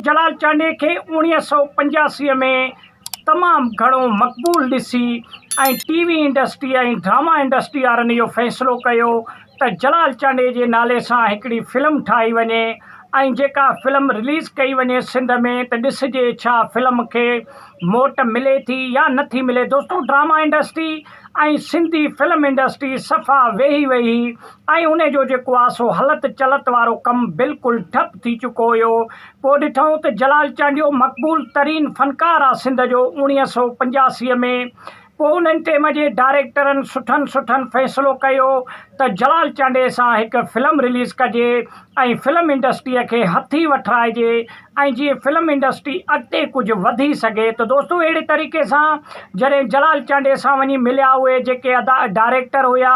جلال چانڊيي کي 1985 ۾ تمام گهڻو مقبول ڏسي ۽ ٽي وي انڊسٽري ۽ ڊراما انڊسٽري وارن اهو فيصلو ڪيو ته جلال چانڊيي جي نالي سان هڪڙي فلم ٺاهي وڃي ۽ جيڪا فلم رليز ڪئي وڃي سنڌ ۾ ته ڏسجي ڇا فلم کي موٽ ملي ٿي يا نه ٿي ملي دوستو drama industry ۽ Sindhi film industry صفا ويهي وئي هئي ۽ ان جو جيڪو آ سو هلت چلت وارو ڪم بلڪل ٺپ ٿي چڪو هيو پوء ڏٺائون ته جلال چانڊيو مقبول ترين فنڪار آ سنڌ جو 1985 ۾ پوء انهن ٽيم جي ڊائريڪٽرن سٺن سٺن فيصلو ڪيو ته جلال چانڊيي سان هڪ فلم رليز ڪجي ۽ فلم انڊسٽريء کي هٿي وٺرائجي ۽ جيئن فلم انڊسٽري اڳتي ڪجهه وڌي سگهي ته دوستو اهڙي طريقي سان جڏهن جلال چانڊيي سان وڃي مليا اهي جيڪي ادا ڊائريڪٽر هيا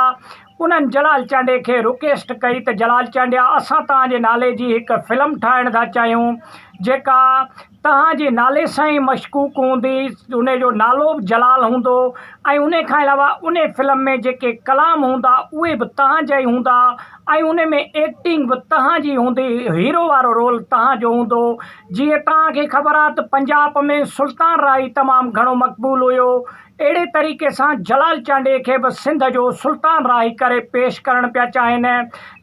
انهن جلال چانڊيي کي رڪيسٽ ڪئي ته جلال چانڊيا اسان توهان جي نالي جي هڪ فلم ٺاهڻ ٿا چاهيون جيڪا توهان جي نالي سان ئي مشڪوڪ هوندي ان جو نالو به جلال هوندو ۽ ان کان علاوه ان فلم ۾ جيڪي ڪلام هوندا اهي به توهان جا ئي هوندا ۽ ان ۾ ايڪٽنگ به توهان جي هوندي هيرو وارو رول توهان جو هوندو جيئن توهان کي خبر آهي ته پنجاب ۾ سلطان راهي تمام گهڻو مقبول هيو اهڙي طريقي سان جلال چانڊيي کي به سنڌ جو سلطان راهي ڪري پيش ڪرڻ پيا چاهين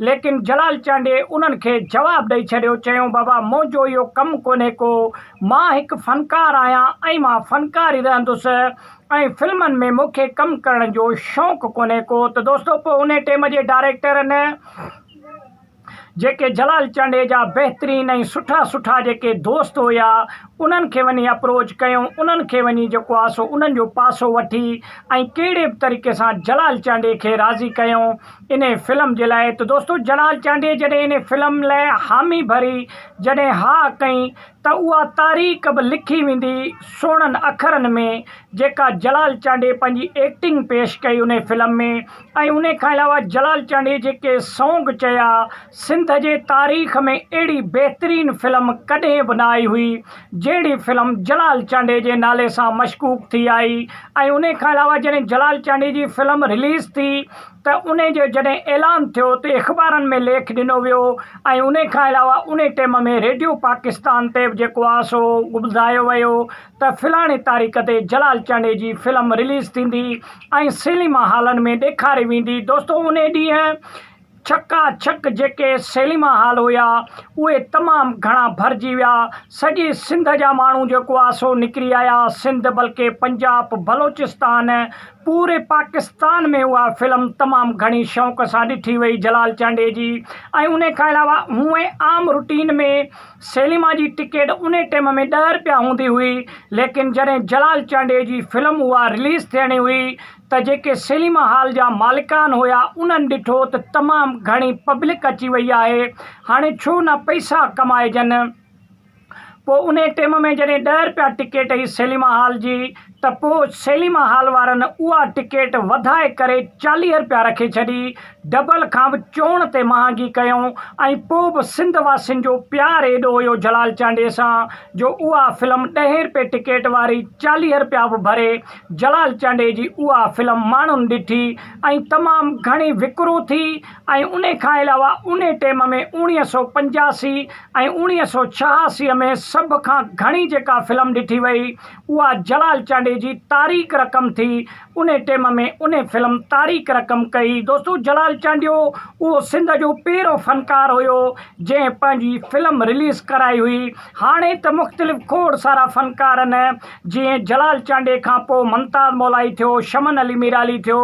ليڪن جلال چانڊيي انهن کي جواب ڏئي ڇڏيو چيائون بابا منهنجو اهو ڪم ڪونهي ڪو مان هڪ فنڪار آهيان ۽ مان فنڪار ئي رهندس ۽ فلمن ۾ مون کي ڪم ڪرڻ جو شوق ڪونهي ڪو ته دوستو پوء انهي ٽيم جي ڊائريڪٽرن جيڪي جلال چانڊيي جا بهترين ۽ سٺا سٺا جيڪي دوست هيا انهن کي وڃي اپروچ ڪيون انهن کي وڃي جيڪو آ سو انهن جو پاسو وٺي ۽ ڪهڙي به طريقي سان جلال چانڊيي کي راضي ڪيون انهي فلم جي لاء ته دوستو جلال چانڊيي جڏهن انهي فلم لاء حامي ڀري جڏهن ها ڪئي ته اها تاريخ به لکي ويندي سهڻن اکرن ۾ جيڪا جلال چانڊيي پنهنجي ايڪٽنگ پيش ڪئي انهي فلم ۾ ۽ انهي کان علاوه جلال چانڊيي جيڪي سونگ چيا سنڌ جي تاريخ ۾ اهڙي بهترين فلم ڪڏهن به نه آئي هئي جهڙي فلم جلال چانڊيي جي نالي سان مشڪوڪ ٿي آئي ۽ انهي کان علاوه جڏهن جلال چانڊيي جي فلم رليز ٿي ته انهي جو جڏهن اعلان ٿيو ته اخبارن ۾ ليک ڏنو ويو ۽ انهي کان علاوه انهي ٽيم ۾ ريڊيو پاڪستان تي به جيڪو آ سو ٻڌايو ويو ته فلاڻي تاريخ تي جلال چانڊيي جي فلم رليز ٿيندي ۽ سئنيما هالن ۾ ڏيکاري ويندي دوستو انهي ڏينهن ڇڪا ڇڪ جيڪي سئنيما هال هيا اهي تمام گهڻا ڀرجي ويا سڄي سنڌ جا ماڻهو جيڪو آ سو نڪري آيا سنڌ بلڪه پنجاب بلوچستان پوري پاڪستان ۾ اها فلم تمام گهڻي شوق سان ڏٺي وئي جلال چانڊيي جي ۽ انهي کان علاوه هونئن عام روٽين ۾ سئنيما جي ٽڪيٽ انهي ٽيم ۾ ڏهه رپيا هوندي هئي ليڪن جڏهن جلال چانڊيي جي فلم اها رليز ٿيڻي هئي ته جيڪي سئنيما هال جا مالڪان هيا انهن ڏٺو ته تمام گهڻي پبلڪ اچي وئي آهي هاڻي ڇو نه پئسا ڪمائجن. پوء انهي ٽيم ۾ جڏهن ڏهه رپيا ٽڪيٽ هئي سئنيما هال جي ته پوء سئنيما هال وارن اها ٽڪيٽ وڌائي ڪري 40 رپيا رکي ڇڏي، ڊبل کان به چوڻ تي مهانگي ڪيائون ۽ پوء به سنڌ واسين جو پيار ايڏو هيو جلال چانڊيي سان جو اها فلم ڏهين رپئي ٽڪيٽ واري 40 رپيا به ڀري جلال چانڊيي جي اها فلم ماڻهن ڏٺي ۽ تمام گهڻي وڪرو ٿي ۽ انهي کان علاوه انهي ٽيم ۾ 1985 ۽ 1986 ۾ سڀ کان گهڻي جيڪا فلم ڏٺي وئي اها جلال چانڊيي جي تاريخ رقم ٿي انهي ٽيم ۾ انهي فلم تاريخ رقم ڪئي دوستو جلال چانڊيو اهو سنڌ جو پهريون فنڪار هيو جنهن پنهنجي فلم رليز ڪرائي هئي هاڻي ته مختلف کوڙ سارا فنڪارن جيئن جلال چانڊيي کان پوء ممتاز مولائي ٿيو شمن علي ميرالي ٿيو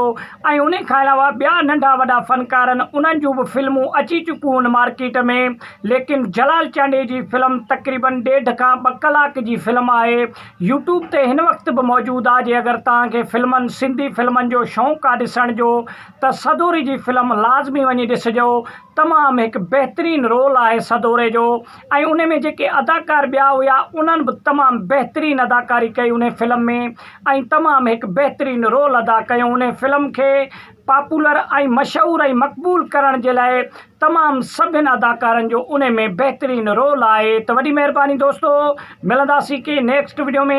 ۽ انهي کان علاوه ٻيا ننڍا وڏا فنڪارن انهن جون به فلمون اچي چڪيون هن مارڪيٽ ۾ ليڪن جلال چانڊيي جي فلم تقريبن ڏيڍ کان ٻه ڪلاڪ جي فلم آهي يوٽيوب تي هن وقت به موجود آ جي اگر توهان کي فلمن سنڌي فلمن جو شوق آ ڏسڻ جو ته سدوري جي فلم لازمي وڃي ڏسجو تمام هڪ بهترين رول آهي سدوري جو ۽ ان ۾ جيڪي اداڪار ٻيا هيا انهن به تمام بهترين اداڪاري ڪئي ان فلم ۾ ۽ تمام هڪ بهترين رول ادا ڪيو ان فلم کي. پاپولر ۽ مشهور ۽ مقبول ڪرڻ جي لاء تمام سڀن اداڪارن جو انهي ۾ بهترين رول آهي ته وڏي مهرباني دوستو ملنداسين ڪي نيڪسٽ وڊيو ۾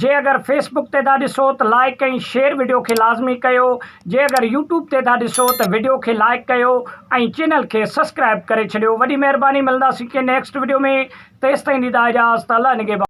جي اگر فيس بڪ تي ٿا ڏسو ته لائڪ ۽ شيئر وڊيو کي لازمي ڪيو جي اگر يوٽيوب تي ٿا ڏسو ته وڊيو کي لائڪ ڪيو ۽ چينل کي سسڪرائب ڪري ڇڏيو وڏي مهرباني ملنداسين ڪي نيڪسٽ وڊيو ۾ تيستائين ڏيندا اجازت الله نگهبان.